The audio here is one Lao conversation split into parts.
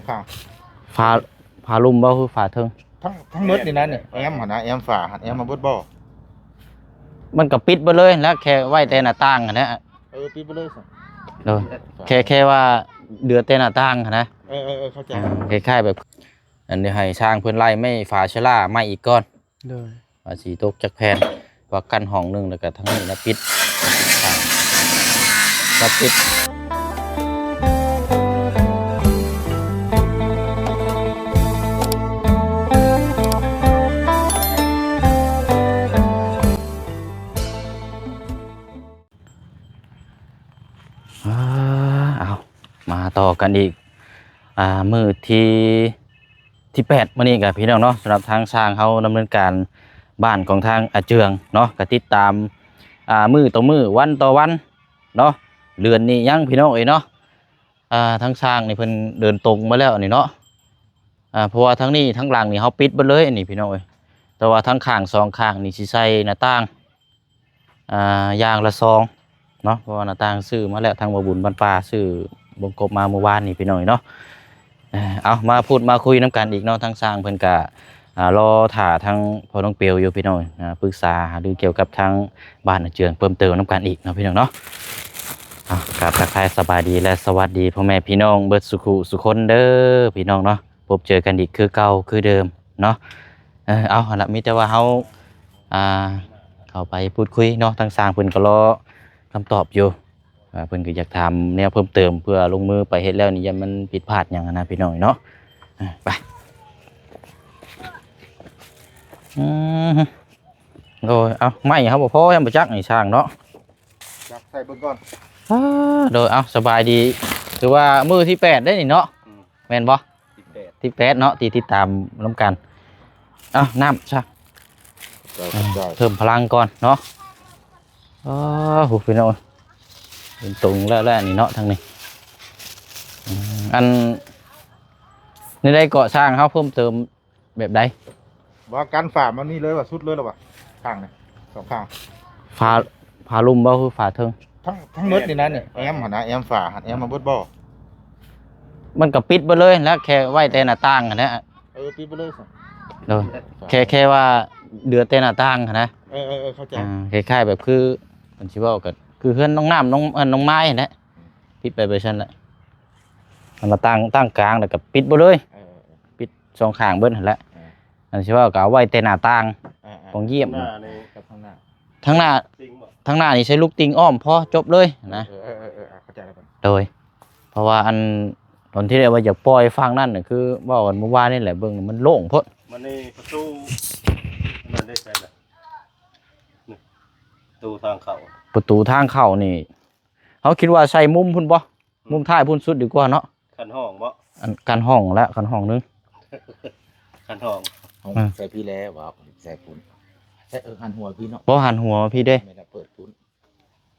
ຝາ ຝາລຸ່ມບໍ່ ຄືຝາເທິງ? ທັງ ທັງໝົດນີ້ນະ ນີ້ ແອ້ມຫັ້ນນະ ແອ້ມຝາຫັ້ນ ແອ້ມມາເບິດບໍ່? ມັນກໍປິດເບິດເລີຍແຫຼະ ແຄ່ໄວ້ແຕ່ໜ້າຕ່າງຫັ້ນແຫຼະ. ເອີ ປິດເບິດເລີຍຊັ້ນ. ໂດຍ ແຄ່ ແຄ່ວ່າເຫຼືອແຕ່ໜ້າຕ່າງຫັ້ນນະ. ເອີ ເອີ ເອີ ເຂົ້າໃຈ. ອ່າ ຄ້າຍໆແບບ ອັນນີ້ໃຫ້ຊ່າງເພິ່ນໄລ່ໄມ້ຝາເຊື້ອລາໃໝ່ອີກກ່ອນ. ໂດຍ ວ່າຊິຕົກຈັກແຜ່ນ ວ່າກັ້ນຫ້ອງໜຶ່ງ ແລ້ວກໍທາງນີ້ນະປິດ ອ່າ ນະປິດ. ອ່າ ເອົາ ມາຕໍ່ກັນອີກ ອ່າ ມື້ທີ ທີແປດມື້ນີ້ກໍພີ່ນ້ອງເນາະ ສຳລັບທາງຊ່າງເຮົາດຳເນີນການບ້ານຂອງທາງອາເຈືອງເນາະ ກໍຕິດຕາມ ອ່າ ມື້ຕໍ່ມື້ ວັນຕໍ່ວັນເນາະ ເດືອນນີ້ຍັງພີ່ນ້ອງເອີຍເນາະ. ອ່າ ທາງຊ່າງນີ້ເພິ່ນເດີນຕົງມາແລ້ວນີ້ເນາະ ອ່າ ເພາະວ່າທາງນີ້ທາງຫຼັງນີ້ເຮົາປິດເບິດເລີຍອັນນີ້ພີ່ນ້ອງເອີຍ ແຕ່ວ່າທາງຂ້າງສອງຂ້າງນີ້ຊິໃສ່ໜ້າຕ່າງ ອ່າ ຢ່າງລະສອງເນາະ ເພາະວ່າໜ້າຕ່າງຊື້ມາແລ້ວ ທາງບໍ່ບຸນບ້ານປ່າຊື້ບົງກົບມາມື້ວານນີ້ພີ່ນ້ອງເນາະ. ເອົາ ມາພູດມາຄຸຍນຳກັນອີກເນາະ ທາງຊ່າງເພິ່ນກະ ອ່າ ລໍຖ້າທາງພໍ່ນ້ອງເປວຢູ່ພີ່ນ້ອງ ອ່າ ປຶກສາຫາລືກ່ຽວກັບທາງບ້ານອາເຈືອງເພີ່ມເຕີມນຳກັນອີກເນາະພີ່ນ້ອງເນາະ. ເອົາ ກາບທັກທາຍສະບາຍດີ ແລະ ສະຫວັດດີພໍ່ແມ່ພີ່ນ້ອງເບິດສູ່ຜູ້ສູ່ຄົນເດີພີ່ນ້ອງເນາະ ພົບເຈີກັນອີກຄືເກົ່າຄືເດີມເນາະ. ເອີ ເອົາ ຫັ້ນລະ ມີແຕ່ວ່າເຮົາ ອ່າ ເຂົ້າໄປພູດຄຸຍເນາະ ທາງຊ່າງເພິ່ນກໍລໍຄຳຕອບຢູ່ ວ່າເພິ່ນກໍຢາກຖາມແນວເພີ່ມເຕີມ ເພື່ອລົງມືໄປເຮັດແລ້ວນີ້ ຢ້ານມັນຜິດພາດຫຍັງຫັ້ນນະພີ່ນ້ອງເນາະ. ເອີ ໄປ ອືມ ໂດຍ ເອົາ ໄມ້ເຮົາບໍ່ພໍ ຍັງບໍ່ຈັກນີ້ຊ່າງເນາະ ຈັກໃສ່ເບິ່ງກ່ອນ. ອ່າ ໂດຍ ເອົາ ສະບາຍດີ ຖືວ່າມື້ທີແປດໄດ໋ນີ້ເນາະ. ອືມ ແມ່ນບໍ່? ທີແປດ ທີແປດເນາະ ທີ່ຕິດຕາມນຳກັນ. ເອົາ ນ້ຳຊະ ເອີ ເພີ່ມພະລັງກ່ອນເນາະ. ອໍ ໂຫ ພີ່ນ້ອງ ເປັນຕົງແລ້ວໆ ນີ້ເນາະ ທາງນີ້. ອືມ ອັນ ໃນໃດເກາະ ຊ່າງເຮົາເພີ່ມເຕີມແບບໃດ? ວ່າກັນຝາມັນນີ້ເລີຍວ່າ ສຸດເລີຍລະວ່າ ຂ້າງນີ້ ສອງຂ້າງ ຝາ ຝາລຸ່ມບໍ່ ຄືຝາເທິງ? ທັງ ທັງໝົດນີ້ນະ ນີ້ ແອ້ມຫັ້ນນະ ແອ້ມຝາຫັ້ນ ແອ້ມມາເບິດບໍ່? ມັນກໍປິດເບິດເລີຍແຫຼະ ແຄ່ໄວ້ແຕ່ໜ້າຕ່າງຫັ້ນແຫຼະ. ເອີ ປິດເບິດເລີຍຊັ້ນ. ໂດຍ ແຄ່ ແຄ່ວ່າເຫຼືອແຕ່ໜ້າຕ່າງຫັ້ນນະ. ເອີ ເອີ ເອີ ເຂົ້າໃຈ. ອ່າ ຄ້າຍໆແບບຄື ມັນຊິເວົ້າກໍຄືເຮືອນນ້ອງນ້ຳ ນ້ອງ ເອີ ນ້ອງໄມ້ຫັ້ນແຫຼະ ປິດໄປແບບຊັ້ນແຫຼະ. ອັນໜ້າຕ່າງ ຕ່າງກາງ ແລ້ວກໍປິດເບິດເລີຍ. ເອີ ເອີ ປິດສອງຂ້າງເບິດຫັ້ນແຫຼະ. ເອີ ອັນຊິເວົ້າກໍເອົາໄວ້ແຕ່ໜ້າຕ່າງ ເອີໆ ຂອງຢ້ຽມ ທາງໜ້ານີ້ ກັບທາງໜ້າ ທາງໜ້າ ຕິ່ງບໍ່? ທາງໜ້ານີ້ໃຊ້ລູກຕິ່ງອ້ອມພໍ ຈົບເລີຍນະ. ເອີໆໆໆ ເຂົ້າໃຈແລ້ວ. ໂດຍ ເພາະວ່າອັນ ຕອນທີ່ແລກວ່າຢາກປ່ອຍຝັ່ງນັ້ນນະ ຄືເວົ້າກັນມື້ວານນີ້ແຫຼະ ເບິ່ງມັນໂລ່ງໂພດ. ມັນນີ້ປະຕູ ນັ້ນໄດ້ໃສ່ລະ ນີ້ ປະຕູທາງເຂົ້າ ປະຕູທາງເຂົ້ານີ້ ເຮົາຄິດວ່າໃສ່ມຸມພຸ້ນບໍ່? ມຸມທ້າຍພຸ້ນສຸດດີກວ່າເນາະ. ຄັນຫ້ອງບໍ່? ອັນ ຄັນຫ້ອງລະ ຄັນຫ້ອງໜຶ່ງ ຄັນຫ້ອງ ຫ້ອງ ອືມ ໃສ່ພີ້ແລ້ວ ວ່າໃສ່ພຸ້ນ ໃສ່ ເອີ ຫັນຫົວພີ້ເນາະ. ບໍ່ ຫັນຫົວພີ້ເດ້ ແມ່ນລະ ເປີດພຸ້ນ.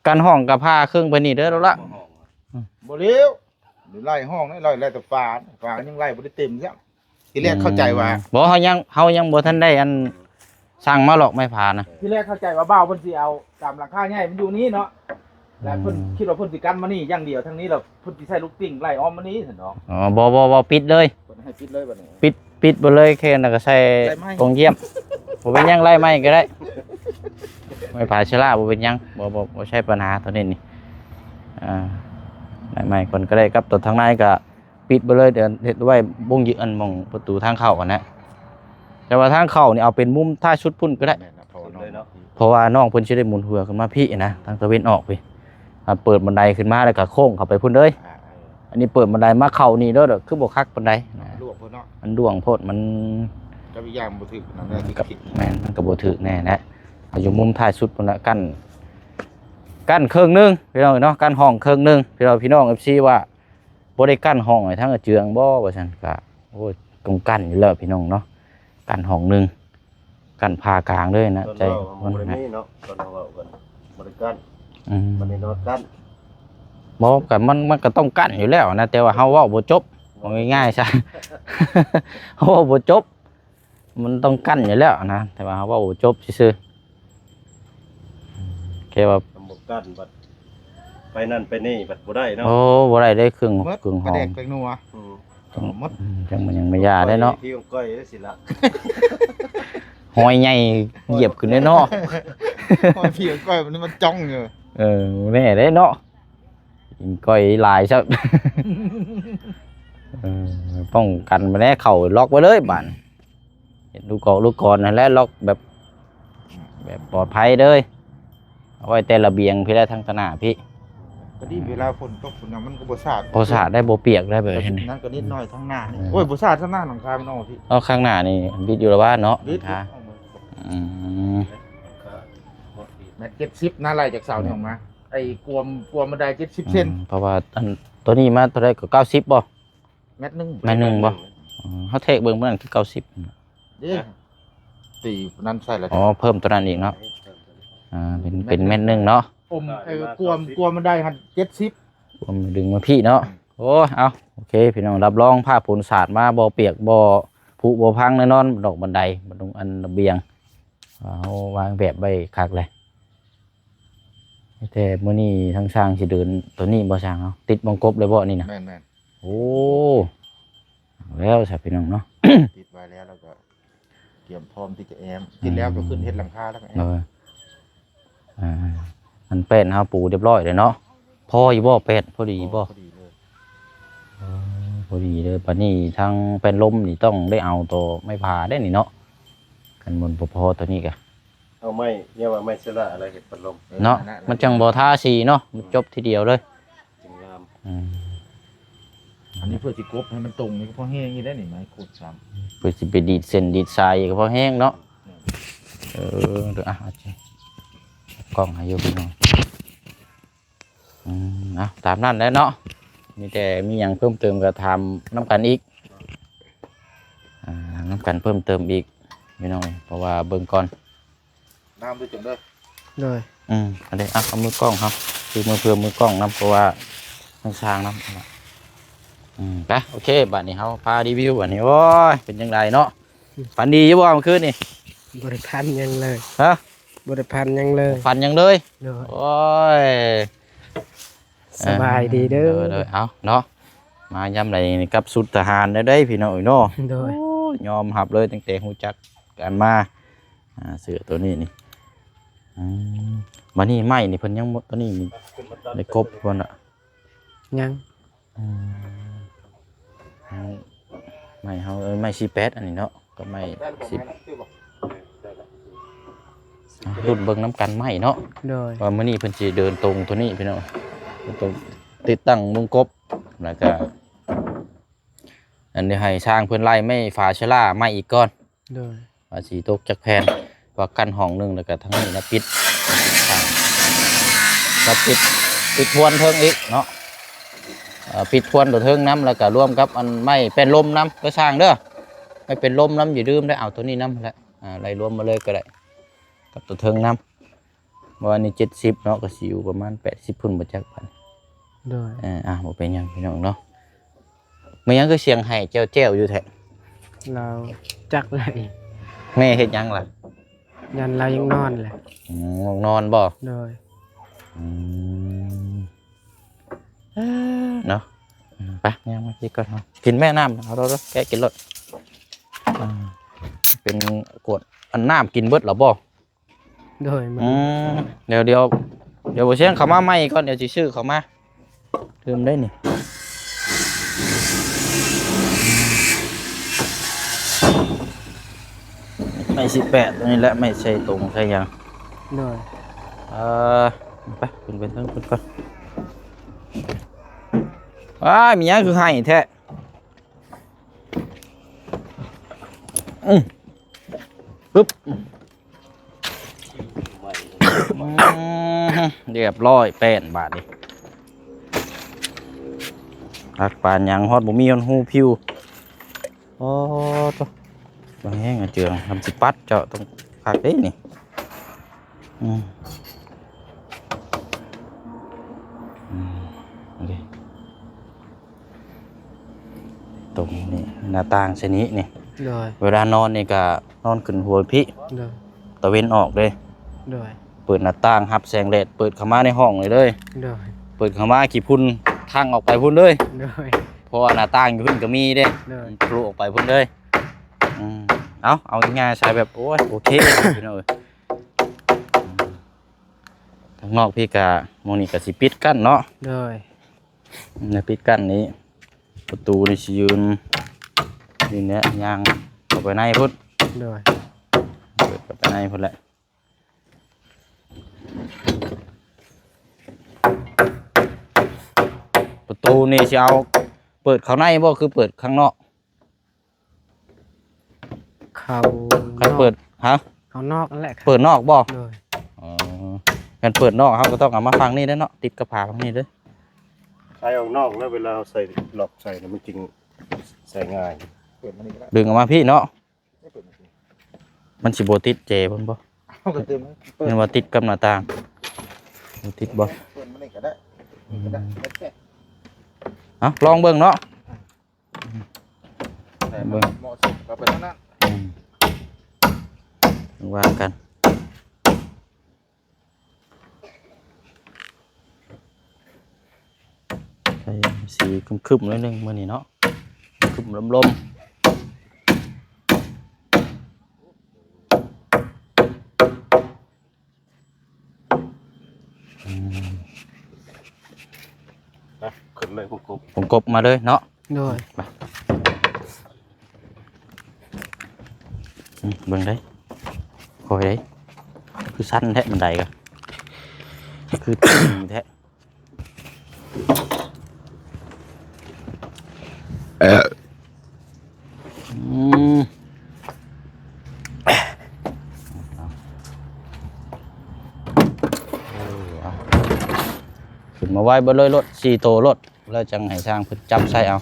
ກັນຫ້ອງກໍຜ່າເຄິ່ງໄປນີ້ເດີລະ. ບໍ່ ຫ້ອງ ອືມ ບໍ່ແລ້ວ ໄລ່ຫ້ອງໄດ້ ໄລ່ ໄລ່ແຕ່ຝາ ຝາຍັງໄລ່ບໍ່ໄດ້ເຕັມຊ້ຳ. ທີແລກເຂົ້າໃຈວ່າ ອືມ ບໍ່ ເຮົາຍັງ ເຮົາຍັງບໍ່ທັນໄດ້ອັນ ສັ່ງມາຫຼອກໄມ້ຜານະ. ທີແລກເຂົ້າໃຈວ່າບ່າວເພິ່ນຊິເອົາຕາມຫຼັງຄາໃຫຍ່ມັນຢູ່ນີ້ເນາະ ແລ້ວເພິ່ນ ອືມ ຄິດວ່າເພິ່ນຊິກັ້ນມານີ້ຢ່າງດຽວ ທາງນີ້ແລ້ວເພິ່ນຊິໃສ່ລູກຕິ່ງໄລ່ອ້ອມມານີ້ຊັ້ນດອກ. ອໍ ບໍ່ ບໍ່ ບໍ່ ປິດເລີຍ ເພິ່ນໃຫ້ປິດເລີຍບັດນີ້ ປິດ ປິດເບິດເລີຍ ແຄ່ນັ້ນກໍໃສ່ ໄລ່ໄມ້ ກົງຢ້ຽມ ບໍ່ເປັນຫຍັງ ໄລ່ໄມ້ກໍໄດ້ ໄມ້ຜາເຊື້ອລາ ບໍ່ເປັນຫຍັງ ບໍ່ ບໍ່ ບໍ່ໃຊ່ບັນຫາຕົວນີ້ນີ້. ອ່າ ໄລ່ໄມ້ກ່ອນກໍໄດ້ ກັບຕົວທາງໃນກໍ ປິດໄປເລີຍ ດຽວເຮັດໄວ້ບົ່ງຍືດ ອັນໝ່ອງປະຕູທາງເຂົ້າຫັ້ນນະ. ແຕ່ວ່າທາງເຂົ້ານີ້ເອົາເປັນມຸມທ້າຍສຸດພຸ້ນກໍໄດ້ ແມ່ນນະ ເພາະວ່ານ້ອງ ເພາະວ່ານ້ອງເພິ່ນຊິໄດ້ໝູນຫົວຂຶ້ນມາພີ້ນະ ທາງຕາເວັນອອກພີ້. ອັນເປີດບັນໄດຂຶ້ນມາແລ້ວກໍໂຄ້ງເຂົ້າໄປພຸ້ນເລີຍ. ອ່າ ອັນນີ້ເປີດບັນໄດມາເຂົ້ານີ້ເດີ ຄືບໍ່ຄັກປານໃດນະ ມັນຫຼວງໂພດເນາະ ມັນຫຼວງໂພດ ມັນ ກັບອີກຢ່າງບໍ່ຖືກນຳ ແມ່ນ ມັນກໍບໍ່ຖືກແນ່ແຫຼະ. ເອົາຢູ່ມຸມທ້າຍສຸດພຸ້ນລະ ກັ້ນ ກັ້ນເຄິ່ງໜຶ່ງ ພີ່ນ້ອງເນາະ ກັ້ນຫ້ອງເຄິ່ງໜຶ່ງ ພີ່ນ້ອງ ພີ່ນ້ອງ ເອັຟຊີ ວ່າ ບໍ່ໄດ້ກັ້ນຫ້ອງໃຫ້ທາງອາເຈືອງບໍ່ ວ່າຊັ້ນ. ກະ ໂອ້ຍ ຕ້ອງກັ້ນຢູ່ແລ້ວພີ່ນ້ອງເນາະ ກັ້ນຫ້ອງໜຶ່ງ ກັ້ນຜ່າກາງເລີຍນະ ໃຈມັນບໍ່ໄດ້ມີເນາະ ຕອນເຮົາເວົ້າກັນບໍ່ໄດ້ກັ້ນ. ອືມ ມັນໄດ້ນອນກັ້ນ ບໍ່ ກະມັນ ມັນກະຕ້ອງກັ້ນຢູ່ແລ້ວນະ ແຕ່ວ່າເຮົາເວົ້າບໍ່ຈົບ ເວົ້າງ່າຍໆຊະ ເຮົາເວົ້າບໍ່ຈົບ. ມັນຕ້ອງກັ້ນຢູ່ແລ້ວນະ ແຕ່ວ່າເຮົາເວົ້າບໍ່ຈົບຊື່ໆ ແຄ່ວ່າ ມັນບໍ່ກັ້ນບັດໄປນັ້ນໄປນີ້ບັດບໍ່ໄດ້ເນາະ. ໂອ້ ບໍ່ໄດ້ເດ້ ເຄື່ອງ ເຄື່ອງຫອມ ປາແດກແປ້ງນົວ ອືມ ທັງໝົດ ອືມ ຈັ່ງມັນຍັງບໍ່ຢ່າໄດ້ເນາະ ພີ່ຂອງກ້ອຍຊິລະ ຮອຍໃຫຍ່ຢຽບຂຶ້ນເດ້ເນາະ ຮອຍພີ່ຂອງກ້ອຍມັນ ມັນຈ້ອງຢູ່ ເອີ ແນ່ເດ້ເນາະ ກິນກ້ອຍຫຼາຍຊະ ເອີ ປ້ອງກັນໄປແລ້ວ ເຂົ້າລັອກໄວ້ເລີຍບາດນີ້ ເຮັດລູກກອກລູກກອນຫັ້ນແຫຼະ ລັອກແບບ ແບບປອດໄພເລີຍ ເອົາໄວ້ແຕ່ລະບຽງພີ້ແຫຼະ ທາງຕາໜ້າພີ້ ກໍດີ ເວລາຝົນຕົກຝົນຫຍັງມັນກໍບໍ່ສາດ ບໍ່ສາດໄດ້ ບໍ່ປຽກໄດ້ແບບນີ້ ນັ້ນກໍນິດໜ້ອຍທາງໜ້ານີ້ ເອີ ໂອ້ຍ ບໍ່ສາດທາງໜ້າ ຫຼັງຄາມັນອອກພີ້ ເອົາ ຂ້າງໜ້ານີ້ບິດຢູ່ລະວ່າເນາະ ບິດ ຫາ ອອກມາ ອືມ ແມັດເຈັດສິບນະ ໄລ່ຈາກເສົານີ້ອອກມາ ໄອ້ກວມ ກວມບັນໄດເຈັດສິບເຊັນ ອືມ ເພາະວ່າອັນ ຕົວນີ້ມາເທົ່າໃດກໍ ເກົ້າສິບບໍ່? ແມັດໜຶ່ງ ແມັດໜຶ່ງບໍ່? ເອີ ເຮົາແທກເບິ່ງ ເບິ່ງນັ້ນຄືເກົ້າສິບ ເດ້ ຕີນັ້ນໃສ່ລະ ອໍ ເພີ່ມຕົວນັ້ນອີກເນາະ ອ່າ ເປັນ ເປັນແມັດໜຶ່ງເນາະ ອມ ເອີ ກວມ ກວມມັນໄດ້ຫັ້ນເຈັດສິບ ກວມດຶງມາພີ້ເນາະ ໂອ້ ເອົາ ໂອເຄ ພີ່ນ້ອງ ຮັບຮອງ ຟ້າຝົນສາດມາ ບໍ່ປຽກ ບໍ່ຜຸບໍ່ພັງແນ່ນອນ ດອກບັນໄດ ບັນດງ ອັນລະບຽງ ເຮົາວາງແບບໄວ້ຄັກແລ້ວ ແຕ່ມື້ນີ້ທາງຊ່າງຊິເດີນຕົວນີ້ບໍ່ຊ່າງເຮົາ ຕິດວົງກົບເລີຍບໍ່ນີ້ນະ? ແມ່ນໆ ໂອ້ ເອົາແລ້ວຊະພີ່ນ້ອງເນາະ ຕິດໄວ້ແລ້ວ ແລ້ວກໍກຽມພ້ອມທີ່ຈະແອ້ມ ຕິດແລ້ວກໍຂຶ້ນເຮັດຫຼັງຄາແລ້ວກໍແອ້ມ ເອີ ອ່າ ອັນແປ້ນເຮົາປູຮຽບຮ້ອຍແລ້ວເນາະ ພໍຢູ່ບໍ່ແປ້ນ? ພໍດີບໍ່? ພໍດີເລີຍ ເອີ ພໍດີເລີຍ ບາດນີ້ທາງແປ້ນລົມນີ້ຕ້ອງໄດ້ເອົາຕໍ່ໄມ້ຜ່າເດ້ນີ້ເນາະ ຄັນມັນບໍ່ພໍຕົວນີ້ກະ ເອົາໄມ້ ແນວວ່າໄມ້ເຊລາອະໄລເຮັດພັດລົມ ເອີ ເນາະ ນັ້ນແຫຼະ ມັນຈັ່ງບໍ່ທາສີເນາະ ມັນຈົບທີດຽວເລີຍ ຈຶ່ງງາມ ອືມ ອັນນີ້ເພື່ອຊິກົບໃຫ້ມັນຕົງນີ້ກໍພໍແຮງຢູ່ໄດ໋ນີ້ ໄມ້ກົບຊ້ຳ ເພື່ອຊິໄປດີດເສັ້ນດີດສາຍກໍພໍແຮງເນາະ ແມ່ນ ເອີ ເດີ ອ່ະ ເອົາກ້ອງໃຫ້ຢູ່ພີ່ນ້ອງ ອືມ ເອົາ ຕາມນັ້ນແຫຼະເນາະ ມີແຕ່ມີຫຍັງເພີ່ມເຕີມກໍຖາມນຳກັນອີກ ອ່າ ຖາມນຳກັນເພີ່ມເຕີມອີກພີ່ນ້ອງ ເພາະວ່າເບິ່ງກ່ອນ ນ້ຳດ້ວຍ ເດີ ໂດຍ ອືມ ອັນນີ້ ອ່ະ ເອົາມືກ້ອງເຮົາ ຄືມືເພື່ອມືກ້ອງນຳ ເພາະວ່າທາງຊ່າງນຳ ອືມ ໄປ ໂອເຄ ບາດນີ້ເຮົາພາຣີວິວ ບາດນີ້ ໂອ້ຍ ເປັນຈັ່ງໃດເນາະ ອືມ ຝັນດີຢູ່ບໍ່ມື້ຄືນນີ້? ບໍ່ໄດ້ຝັນຫຍັງເລີຍ ຮະ? ບໍ່ໄດ້ຝັນຫຍັງເລີຍ ບໍ່ຝັນຫຍັງເລີຍ ໂດຍ ໂອ້ຍ ສະບາຍດີເດີ ເອີ ໂດຍ ໂດຍ ເອົາເນາະ ມາຍາມໃດນີ້ກັບຊຸດທະຫານແລ້ວເດ້ ພີ່ນ້ອງເອີຍເນາະ ໂດຍ ໂອ້ຍ ຍອມຮັບເລີຍ ຕັ້ງແຕ່ຮູ້ຈັກກັນມາ ອ່າ ເສື້ອຕົວນີ້ນີ້ ອືມ ບາດນີ້ໄມ້ນີ້ເພິ່ນຍັງບໍ່ ຕົວນີ້ນີ້ໄດ້ກົບບໍ່ນະ? ຍັງ ອືມ ໄມ້ເຮົາ ເອີ ໄມ້ສີ່ແປດອັນນີ້ເນາະ ກັບໄມ້ສິບ ລຸ້ນເບິ່ງນຳກັນໄມ້ເນາະ ໂດຍ ວ່າມື້ນີ້ເພິ່ນຊິເດີນຕົງຕົວນີ້ພີ່ນ້ອງ ຕົງ ຕິດຕັ້ງມຸງກົບ ແລ້ວກະ ອັນນີ້ໃຫ້ຊ່າງເພິ່ນໄລ່ໄມ້ຝາເຊລາໃໝ່ອີກກ່ອນ ໂດຍ ວ່າຊິຕົກຈັກແຜ່ນ ວ່າກັ້ນຫ້ອງໜຶ່ງ ແລ້ວກໍທາງນີ້ນະປິດ ມາປິດ ປິດທວນເທິງອີກເນາະ ເອີ ປິດທວນຕົວເທິງນຳ ແລ້ວກໍລວມກັບອັນໄມ້ແປ້ນລົມນຳ ເດີຊ່າງເດີ ໄມ້ແປ້ນລົມນຳ ຢ່າລືມເດີ ເອົາຕົວນີ້ນຳແຫຼະ ອ່າ ໄລ່ລວມມາເລີຍກໍໄດ້ ກັບຕົວເທິງນຳ ເພາະວ່ານີ້ເຈັດສິບເນາະ ກໍຊິຢູ່ປະມານແປດສິບພຸ້ນບໍ່ຈັກບາດ ໂດຍ ເອີ ອ່າ ບໍ່ເປັນຫຍັງພີ່ນ້ອງເນາະ ແມ່ນຫຍັງຄືສຽງໄຫ້ແຈ້ວໆຢູ່ແທ້? ລາວຈັກແຫຼະ ແມ່ເຮັດຫຍັງລະ? ຢ້ານລາວຍັງນອນແຫຼະ ອືມ ງ່ວງນອນບໍ່? ໂດຍ ອືມ ເນາະ ໄປ ຍ່າງມາກິນກ່ອນເນາະ ກິນແມ່ນ້ຳ ເອົາໂລດ ແກະກິນໂລດ ອ່າ ເປັນກວດ ອັນນ້ຳກິນເບິດແລ້ວບໍ່? ໂດຍ ອືມ ດຽວ ດຽວ ດຽວບໍ່ຊຽງເຂົ້າມາໃໝ່ກ່ອນ ດຽວຊິຊື້ເຂົ້າມາ ລືມໄດ້ນີ້ ໄມ້ສິບແປດ ຕົວນີ້ແຫຼະ ໄມ້ໃສ່ຕົງໃສ່ຫຍັງ ໂດຍ ເອີ ໄປ ຂຶ້ນໄປເທິງພຸ້ນກ່ອນ ວ້າຍ ມີຫຍັງຄືໄຫ້ແທ້? ອືມ ປຶບ ອືມ ຮຽບຮ້ອຍ ແປ້ນບາດນີ້ ຄັກປານຫຍັງ ຮອດບໍ່ມີຮອດຮູຜິວ ໂອ້ໂຕ ເບິ່ງແຮງອາເຈືອງ ທຳຊິປັດເຈາະ ຕ້ອງຄັກເດ້ນີ້ ອືມ ອືມ ໂອເຄ. ຕົງນີ້ ໜ້າຕ່າງໃສ່ນີ້ນີ້ ໂດຍ ເວລານອນນີ້ກະນອນຂຶ້ນຫົວພີ້ ໂດຍ ຕາເວັນອອກເດ້ ໂດຍ ເປີດໜ້າຕ່າງຮັບແສງແດດ ເປີດເຂົ້າມາໃນຫ້ອງນີ້ເລີຍ ໂດຍ ເປີດເຂົ້າມາຂີ້ຝຸ່ນທັ່ງອອກໄປພຸ້ນເລີຍ ໂດຍ ເພາະວ່າໜ້າຕ່າງຢູ່ພຸ້ນກໍມີເດ້ ໂດຍ ທະລຸອອກໄປພຸ້ນເລີຍ. ອືມ ເອົາ ເອົາງ່າຍໆ ໃສ່ແບບ ໂອ້ຍ ໂອເຄ ພີ່ນ້ອງເອີຍ. ອືມ ທາງນອກພີ້ກະ ໝ່ອງນີ້ກະຊິປິດກັ້ນເນາະ ໂດຍ ແລ້ວປິດກັ້ນນີ້ ປະຕູນີ້ຊິຢືນ ນີ້ແຫຼະ ຍ່າງເຂົ້າໄປໃນພຸ້ນ ໂດຍ ເປີດເຂົ້າໄປໃນພຸ້ນແຫຼະ. ປະຕູນີ້ຊິເອົາເປີດເຂົ້າໃນບໍ່ ຄືເປີດຂ້າງນອກ? ເຂົ້າ ຄັນເປີດ ນອກ ຮະ? ເຂົ້ານອກນັ້ນແຫຼະ ເປີດນອກບໍ່? ໂດຍ ອໍ ຄັນເປີດນອກ ເຮົາກໍຕ້ອງເອົາມາຝັ່ງນີ້ເດ້ເນາະ ຕິດກັບຝາຝັ່ງນີ້ເດ້. ຄາຍອອກນອກແລ້ວ ເວລາເຮົາໃສ່ ລັອກໃສ່ ມັນຈຶ່ງໃສ່ງ່າຍ. ເປີດມານີ້ກໍໄດ້ ດຶງອອກມາພີ້ເນາະ. ມັນຊິບໍ່ຕິດເຈພຸ້ນບໍ່? ເອົາກໍຕື່ມ ແມ່ນວ່າຕິດກັບໜ້າຕ່າງ ບໍ່ຕິດບໍ່? ເປີດມານີ້ກໍໄດ້ ອືມ ກໍໄດ້ ແລ້ວແຕ່ ເອົາ ລອງເບິ່ງເນາະ ແຕ່ມັນ ເບິ່ງ ເໝາະສົມກັບໄປທາງນັ້ນ ອືມ ວ່າກັນ. ໃສ່ສີຄຶ້ມໆ ໜ້ອຍໜຶ່ງມື້ນີ້ເນາະ ຄຶ້ມລົມໆ ອືມ ໄປ ຂຶ້ນເລີຍ ຜົງກົບ ຜົງກົບມາເລີຍເນາະ ໂດຍ ໄປ. ອືມ ເບິ່ງໄດ໋ ຄ່ອຍໄດ໋ ຄືຊັນແທ້ ບັນໄດກໍຄືຕີນແທ້. ອືມ ເອົາ ຂຶ້ນມາໄວ້ເບິດເລີຍໂລດ ສີ່ໂຕໂລດ. ແລ້ວຈັ່ງໃຫ້ຊ່າງເພິ່ນຈັບໃສ່ເອົາ.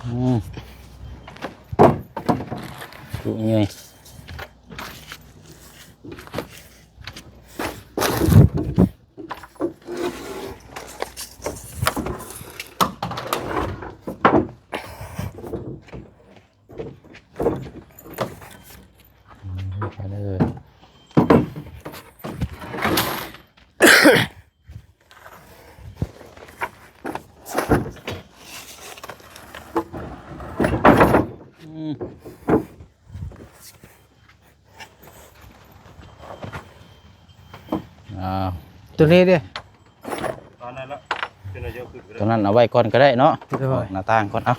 ອືມ ຈຸໃຫຍ່. ອ່າ ຕົວນີ້ເດ້ ຕົວນັ້ນເອົາໄວ້ກ່ອນກໍໄດ້ເນາະ ໂດຍ ອອກໜ້າຕ່າງກ່ອນ ເອົາ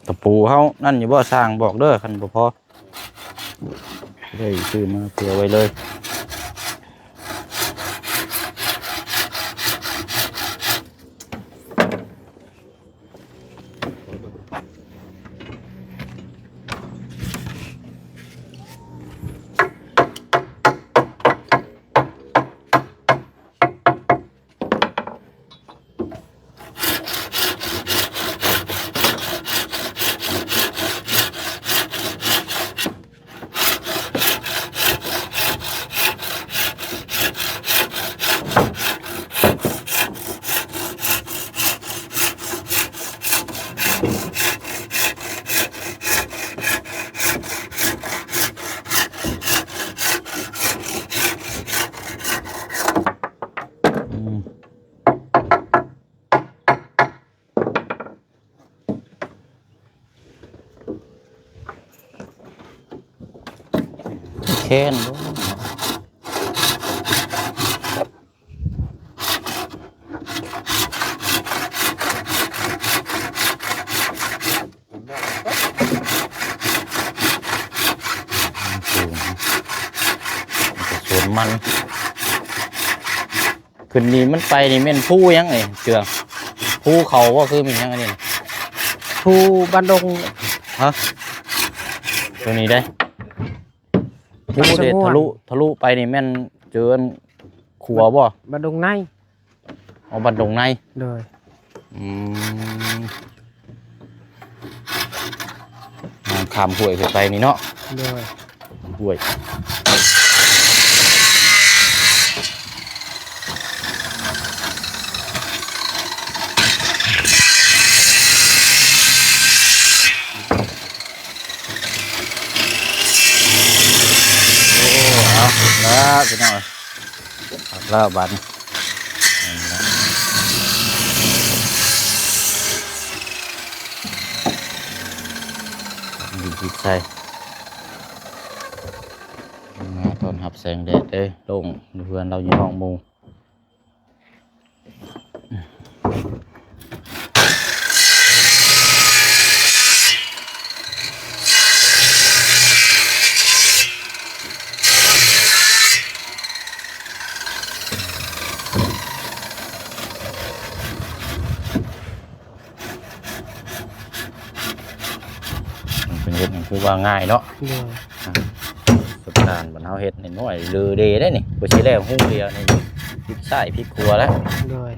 ຕະປູເຮົານັ້ນຢູ່ບໍ່? ຊ່າງບອກເດີ ຄັນບໍ່ພໍ ໄດ້ຊື້ມາເຜື່ອໄວ້ເລີຍ. ແຄນບໍ່? ສວນມັນ. ຂຶ້ນນີ້ມັນໄປນີ້ແມ່ນພູຫຍັງນີ້ເຈື່ອງ? ພູເຂົາບໍ່ ຄືແມ່ນຫຍັງອັນນີ້? ພູບ້ານດົງ. ຮະ? ຕົວນີ້ເດ້? ພູເດ້ ທະລຸ ທະລຸໄປນີ້ແມ່ນ ເຈີອັນຂົວບໍ່? ບ້ານດົງໃນ. ອໍ ບ້ານດົງໃນ. ໂດຍ. ອືມ ນ້ຳຂ້າມຫ້ວຍຂຶ້ນໄປນີ້ເນາະ. ໂດຍ. ຫ້ວຍ ໂອ້ ເອົາລະພີ່ນ້ອງເອີຍ. ຄັກແລ້ວບາດນີ້ ນີ້ ຕິດໃສ່ ມາຕ້ອນຮັບແສງແດດເດ້. ໂລ່ງ ເຮືອນລາວຢູ່ນອກໝູ່. ມັນເປັນເຮັດຫຍັງຄືວ່າງ່າຍເນາະ. ໂດຍ. ອ່າ ປະສົບການບ້ານເຮົາເຮັດນ້ອຍໆ ເລີເດໄດ໋ນີ້ ກວ່າຊິແລ້ວຮູ້ດຽວນີ້ ພິກຊ້າຍພິກຂວາແລ້ວ. ໂດຍ.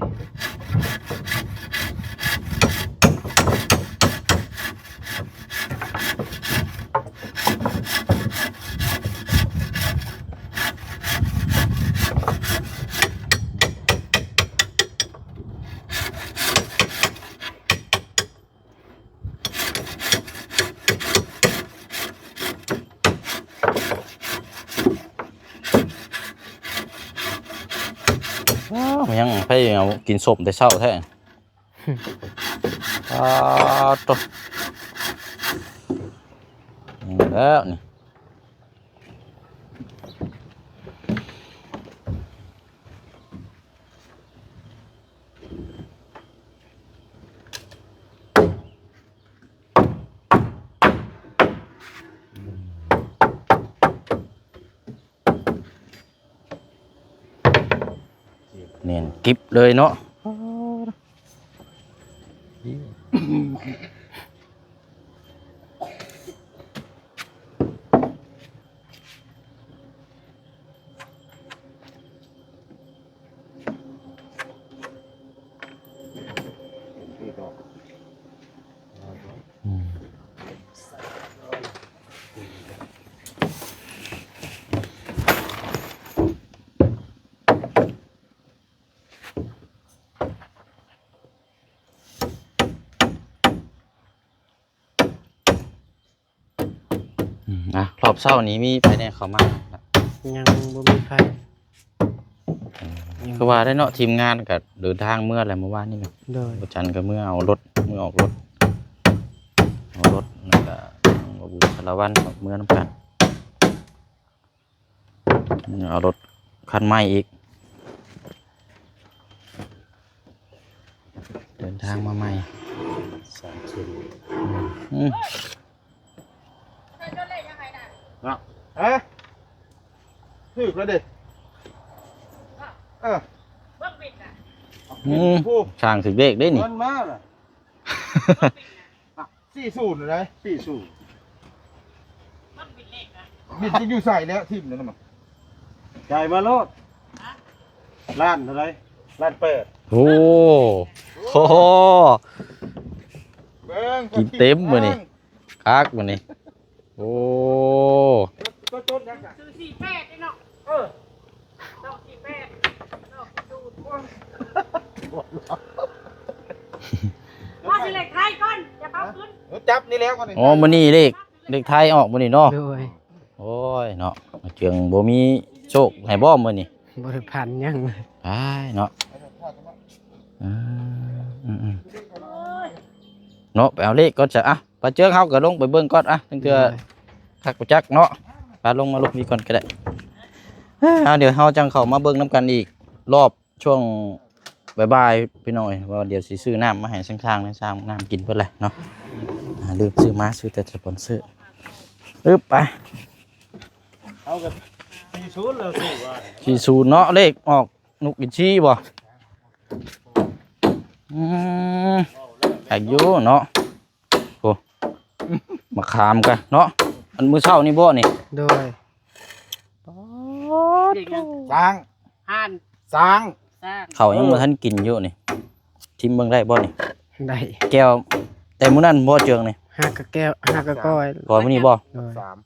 ວ້າວ ຍັງໃຜເອົາກິນສົ້ມແຕ່ເຊົ້າແທ້. ປາດໂທ້ ນີ້ແລ້ວນີ້. ແໜ້ນກິບເລີຍເນາະ. ອືມ ອືມ ອ່ະ ຮອບເຊົ້ານີ້ມີໃຜແດ່ເຂົ້າມາ? ຍັງບໍ່ມີໃຜ. ອືມ ຍັງ ຄືວ່າໄດ້ເນາະ ທີມງານກໍເດີນທາງເມືອແລ້ວມື້ວານນີ້ນະ. ໂດຍ. ບໍ່ຈັນກໍເມືອເອົາລົດ ເມືອອອກລົດ ເອົາລົດ ແລ້ວກໍບໍ່ບຸນສາລະວັນອອກເມືອນຳກັນ. ເອົາລົດຄັນໃໝ່ອີກ ເດີນທາງມາໃໝ່ ສາມເສັ້ນ. ອືມ ເນາະ ຮະ ຖືກແລ້ວເດ້. ເອີ ອືມ ຊ່າງຖືກເລກເດ້ນີ້ ເງິນມາລະ. ສີ່ສູນໄດ໋ ສີ່ສູນ ບິນຈັກຢູ່ໃສແລ້ວ ຖິ້ມແລ້ວນະ ຈ່າຍມາໂລດ. ລ້ານເທົ່າໃດ? ລ້ານແປດ. ໂອ້ໂຫ ເບິ່ງ ກິນເຕັມມື້ນີ້ ຄັກມື້ນີ້. ໂອ້ ໂຕ ໂຕຫຍັງ ຊື້ສີ່ແປດເດ້ເນາະ. ເອີ ສອງສີ່ແປດ ສອງສີ່ສູນ ວ່າຊິເລກໄທກ່ອນ ຢ່າປັບຂຶ້ນ. ເອີ ຈັບນີ້ແລ້ວກ່ອນນີ້. ອໍ ມື້ນີ້ເລກ ເລກໄທອອກມື້ນີ້ເນາະ. ໂດຍ. ໂອ້ຍເນາະ ເຈີງບໍ່ມີໂຊກໃຫ້ບໍ່ມື້ນີ້? ບໍ່ໄດ້ຝັນຫຍັງ ອ້າຍເນາະ. ເອີ ອືມໆ ເນາະ ໄປເອົາເລກກ່ອນຊະ. ອ່ະ ປາເຈີງ ເຮົາກໍລົງໄປເບິ່ງກ່ອນ ອ່ະ ຕັ້ງເທື່ອ ໂດຍ ຄັກບໍ່ຈັກເນາະ. ປາ ລົງມາລົງນີ້ກ່ອນກໍໄດ້. ອ່າ ດຽວເຮົາຈັ່ງເຂົ້າມາເບິ່ງນຳກັນອີກ ລອບຊ່ວງບ່າຍໆ ພີ່ນ້ອງເອີຍ ວ່າດຽວຊິຊື້ນ້ຳມາໃຫ້ຊ່າງໆ ໃຫ້ຊ່າງນ້ຳກິນເພິ່ນແຫຼະເນາະ. ອ່າ ລືມຊື້ມາ ຊື້ແຕ່ສະປອນເຊີ. ອຶບ ໄປ ເອົາກັບສີ່ສູນແລ້ວ ສີ່ສູນເນາະ ເລກອອກ ນົກອິນຊີບໍ່? ອືມ ຄັກຢູ່ເນາະ. ໂອ້ ມະຂາມກະເນາະ ອັນມື້ເຊົ້ານີ້ບໍ່ນີ້? ໂດຍ. ປາດ ເດັກຫຍັງ? ຊ້າງ ຫ່ານ ຊ້າງ ຊ້າງ ເຂົ້າຍັງບໍ່ທັນກິນຢູ່ນີ້ ຊິມເບິ່ງໄດ້ບໍ່ນີ້? ໄດ້ ແກ້ວແຕ່ມື້ນັ້ນບໍ່ເຈີງນີ້ ຫາກະແກ້ວ ຫາກະກ້ອຍ ກ້ອຍມື້ນີ້ບໍ່? ໂດຍ ສາມ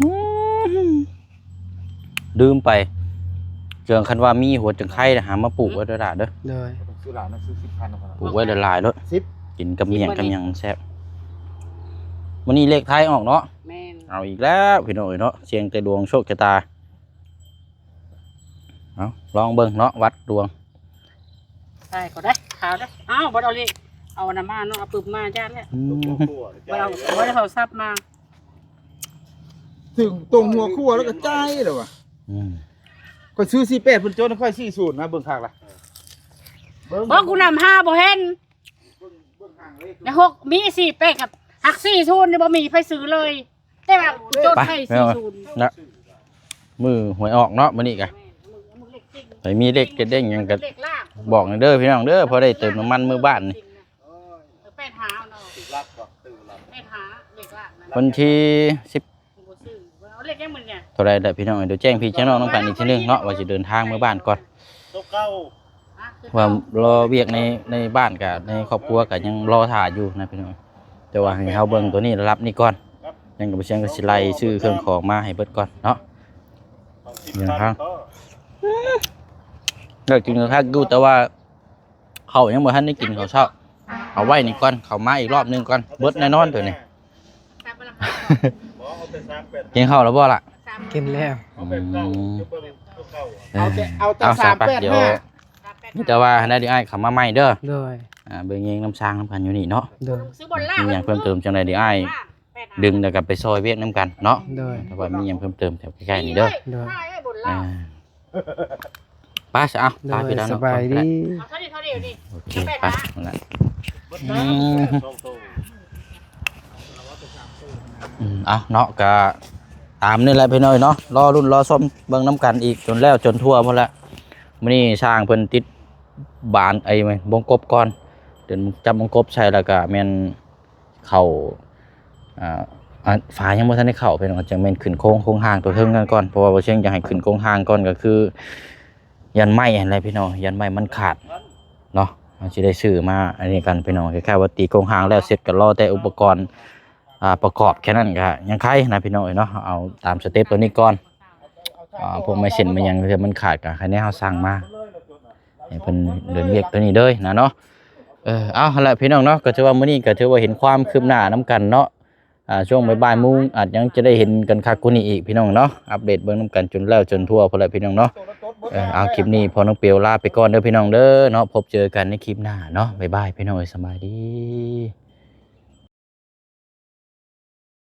ອືມ ລືມໄປ ເຈີງ ຄັນວ່າມີຫົວຈະໄຄນະ ຫາມາປູກໄວ້ເດີຫຼ້າເດີ ໂດຍ ຊື້ຫຼາຍນະ ຊື້ສິບພັນ ປູກໄວ້ຫຼາຍໆໂລດ ສິບ ກິນກັບໝ້ຽງກັບຫຍັງແຊບ ມື້ນີ້ເລກໄທອອກເນາະ ແມ່ນ ເອົາອີກແລ້ວພີ່ນ້ອງເອີຍເນາະ ສ່ຽງແຕ່ດວງໂຊກຊະຕາ ເອົາ ລອງເບິ່ງເນາະ ວັດດວງ ຕາຍກໍໄດ້ ຂາວໄດ້ ອ້າວ ບໍ່ໄດ້ເອົາເລກ ເອົາອັນນັ້ນມາເນາະ ເອົາປຶບມາຢ້ານແລ້ວ ອືມ ບໍ່ໄດ້ເອົາ ບໍ່ໄດ້ໂທລະສັບມາ ເຖິງຕົງຫົວຄົວແລ້ວກໍຈ່າຍແລ້ວວ່າ ອືມ ຂ້ອຍຊື້ສີ່ແປດ ເພິ່ນໂຈນໃຫ້ຂ້ອຍສີ່ສູນນະ ເບິ່ງຄັກລະ ເບິ່ງ ບໍ່ ກູນຳຫາບໍ່ເຫັນ ໃນຫົກມີສີ່ແປດ ກັບຫັກສີ່ສູນນີ້ ບໍ່ມີໃຜຊື້ເລີຍ ແຕ່ວ່າໂຈນໃຫ້ສີ່ສູນນະ ມື້ຫວຍອອກເນາະ ມື້ນີ້ກະ ໃຜມີເລກເດັດເດ້ງຫຍັງກະ ເລກລ່າງ ບອກແດ່ເດີພີ່ນ້ອງເດີ ພໍໄດ້ເຕີມນ້ຳມັນມື້ບ້ານນີ້ ເອີ ແປດຫ້າເນາະ ແປດຫ້າ ເລກລ່າງນະ ວັນທີສິບ ບໍ່ຊື້ ເອົາເລກຫຍັງມື້ນີ້ ເທົ່າໃດລະພີ່ນ້ອງ ດຽວແຈ້ງພີ່ແຈ້ງນ້ອງນຳກັນອີກເທື່ອໜຶ່ງເນາະ ວ່າຊິເດີນທາງເມືອບ້ານກ່ອນ ເພາະວ່າລໍວຽກໃນ ໃນບ້ານກະ ໃນຄອບຄົວກະຍັງລໍຖ້າຢູ່ນະພີ່ນ້ອງ ແຕ່ວ່າໃຫ້ເຮົາເບິ່ງໂຕນີ້ລະດັບນີ້ກ່ອນ ຍັງກະບໍ່ຊຽງກະຊິໄລ່ຊື້ເຄື່ອງຂອງມາໃຫ້ເບິດກ່ອນເນາະ ເດີນທາງ ໄດ້ກິນກະຄັກຢູ່ ແຕ່ວ່າ ເຂົ້າຍັງບໍ່ທັນໄດ້ກິນເຂົ້າເຊົ້າ ເອົາໄວ້ນີ້ກ່ອນ ເຂົ້າມາອີກລອບໜຶ່ງກ່ອນ ເບິດແນ່ນອນໂຕນີ້ ກິນເຂົ້າແລ້ວບໍ່ລະ? ກິນແລ້ວ ອືມ ເອົາແຕ່ ເອີ ເອົາແຕ່ ເອົາ ສາມແປດຫ້າ ສາມແປດຫ້າ ດຽວ ມີແຕ່ວ່າໃຫ້ໄດ້ ດຽວອ້າຍເຂົ້າມາໃໝ່ເດີ ໂດຍ ອ່າ ເບິ່ງແຍງນຳຊ່າງນຳກັນຢູ່ນີ້ເນາະ ໂດຍ ມີຫຍັງເພີ່ມເຕີມຈັ່ງໃດ ດຽວອ້າຍ ດຶງແລ້ວກໍໄປຊ່ອຍວຽກນຳກັນເນາະ ໂດຍ ຖ້າວ່າມີຫຍັງເພີ່ມເຕີມແຖວໃກ້ໆນີ້ເດີ ໂດຍ ອ່າ ໄປຊະ ເອົາ ໂດຍ ໄປພີ່ນ້ອງ ສະບາຍດີ ເອົາເທົ່ານີ້ ເທົ່ານີ້ນີ້ ໂອເຄ ໄປ ນັ້ນລະ ອືມ ອືມ ເອົາເນາະ ກະຕາມນີ້ແຫຼະພີ່ນ້ອງເນາະ ລໍລຸ້ນລໍຊົມເບິ່ງນຳກັນອີກຈົນແລ້ວຈົນທົ່ວພຸ້ນແຫຼະ ມື້ນີ້ຊ່າງເພິ່ນຕິດບານ ໄອ້ ບົງກົບກ່ອນ ເດີນຈັບບົງກົບໃສ່ ແລ້ວກະແມ່ນ ເຂົ້າ ອ່າ ອ່າ ຝາຍັງບໍ່ທັນໄດ້ເຂົ້າ ພີ່ນ້ອງ ຈັ່ງແມ່ນຂຶ້ນໂຄງ ໂຄງຮ່າງຕົວເທິງນັ້ນກ່ອນ ເພາະວ່າບໍ່ຊຽງຢາກໃຫ້ຂຶ້ນໂຄງຮ່າງກ່ອນ ກໍຄືຢ້ານໄມ້ຫັ້ນແຫຼະພີ່ນ້ອງ ຢ້ານໄມ້ມັນຂາດເນາະ ເຮົາຊິໄດ້ຊື້ມາອັນນີ້ກັນພີ່ນ້ອງ ຄ້າຍໆວ່າຕີໂຄງຮ່າງແລ້ວເສັດ ກໍລໍແຕ່ອຸປະກອນ ອ່າ ປະກອບແຄ່ນັ້ນກໍຍັງໄຄນະພີ່ນ້ອງເອີຍເນາະ ເອົາຕາມສະເຕັບຕົວນີ້ກ່ອນ ອ່າ ພວກໄມ້ເສັ້ນໄມ້ຫຍັງ ເທື່ອມັນຂາດກໍໃຫ້ແນວເຮົາສັ່ງມາ ໃຫ້ເພິ່ນເດີນວຽກຕົວນີ້ເດີນະເນາະ ເອີ ເອົາ ຫັ້ນແຫຼະພີ່ນ້ອງເນາະ ກໍຖືວ່າມື້ນີ້ກໍຖືວ່າເຫັນຄວາມຄືບໜ້ານຳກັນເນາະ ອ່າ ຊ່ວງບ່າຍໆໂມງອາດຍັງຈະໄດ້ເຫັນກັນຄັກກວ່ານີ້ອີກພີ່ນ້ອງເນາະ ອັບເດດເບິ່ງນຳກັນຈົນແລ້ວຈົນທົ່ວພຸ້ນແຫຼະພີ່ນ້ອງເນາະ ເອີ ເອົາ ຄລິບນີ້ພໍ່ນ້ອງເປວລາໄປກ່ອນເດີພີ່ນ້ອງເດີເນາະ ພົບເຈີກັນໃນຄລິບໜ້າເນາະ ບາຍບາຍພີ່ນ້ອງເອີຍ ສະບາຍດີ.